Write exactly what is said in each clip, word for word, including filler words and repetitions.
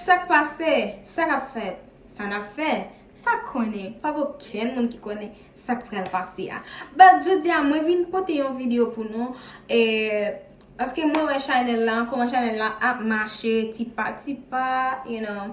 Sa k pase? Sa k ap fèt? Sa n ap fè? Sa k konnen? Pa gen okenn moun ki konnen sa k pral pase a. But jodi a, mwen vin pote yon videyo pou nou. E, paske mwen wè chanèl la, kòman chanèl la ap mache, ti pa, ti pa, you know.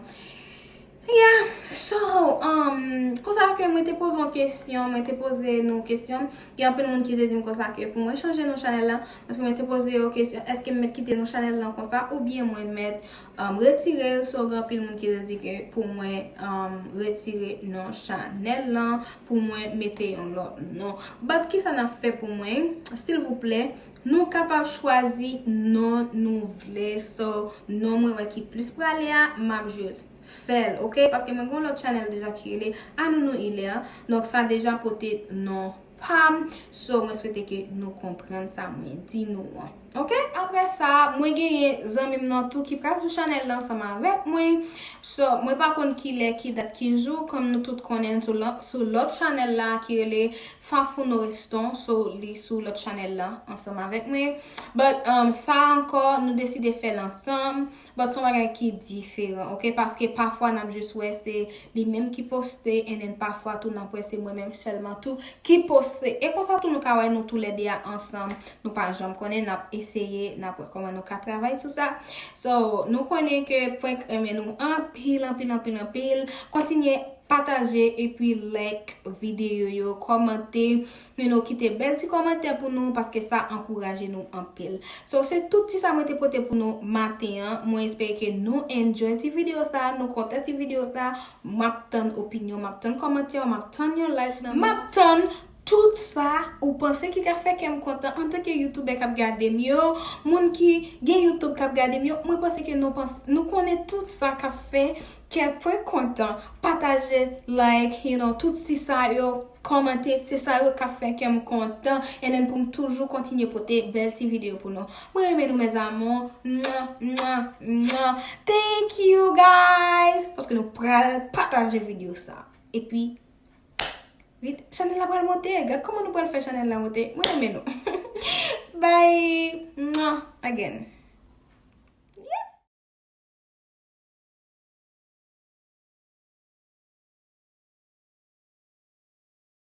Yeah, so, um, konsa ke mwen te poze yon kesyon, mwen te poze nou kesyon. Gen anpil moun ki te di m konsa ke pou mwen chanje non chanèl la, paske mwen te poze yo kesyon, èske m mèt kite non chanèl la konsa, oubyen mwen mèt, um, retire l, so gen anpil moun ki te di ke pou mwen, um, retire non chanèl la, pou mwen mete yon lòt non. But kisa n ap fè pou mwen, silvouplè, nou kapab chwazi non nou vle, so non mwen wè ki plis prale a, m ap jis fè l, oke? Paske mwen gen yon lòt chanèl deja ki rele Anounou Hilaire. Donk sa deja pote non pa m. So, mwen swete ke nou konprann sa mwen di nou an. Oke? Apre sa, mwen genyen zanmi m nan tou ki pral sou chanèl la ansanm avèk mwen. So, mwen pa konn kilè, ki dat, ki jou, kòm nou tout konnen l sou lò-, sou lòt chanèl la ki rele Fafouno Reston. So, li sou lòt chanèl la ansanm avèk mwen. But, um, sa ankò, nou deside fè l ansanm. But se yon bagay ki diferan, oke? Paske pafwa n ap jis wè se li menm ki poste, and then pafwa tou n ap wè se mwen menm sèlman tou ki poste. E konsa tou nou ka wè nou toulède a ansanm. Nou pa janm konnen, n ap eseye, n ap wè kòman nou ka travay sou sa. So, nou konnen ke prank renmen nou anpil, anpil, anpil, anpil. Kontinye pataje epi like videyo yo, kòmante, you know, kite bèl ti kòmantè pou nou, paske sa ankouraje nou anpil. So, se tout ti sa mwen te pote pou nou maten an. Mwen espere ke nou enjoy ti videyo sa, nou kontan ti videyo sa. M ap tann opinyon, m ap tann kòmantè, m ap tann yon like nan, m ap tann tout sa ou panse ki ka fè kè m kontan antanke youtubè k ap gade m yo, moun ki gen YouTube k ap gade m yo. Mwen panse ke nou panse, nou konnen tout sa k ap fè kè prank kontan. Pataje, like, you know, tout ti sa yo, kòmante, se sa yo k ap fè kè m kontan. And then pou m toujou kontinye pote bèl ti videyo pou nou. Mwen renmen nou, mes amours. Mwa, mwa, mwa. Thank you, guys. Paske nou pral pataje videyo sa. Epi, vit, chanèl la pral monte. Gad kòman nou pral fè chanèl la monte. Mwen renmen nou. Bye. Mwa. Again.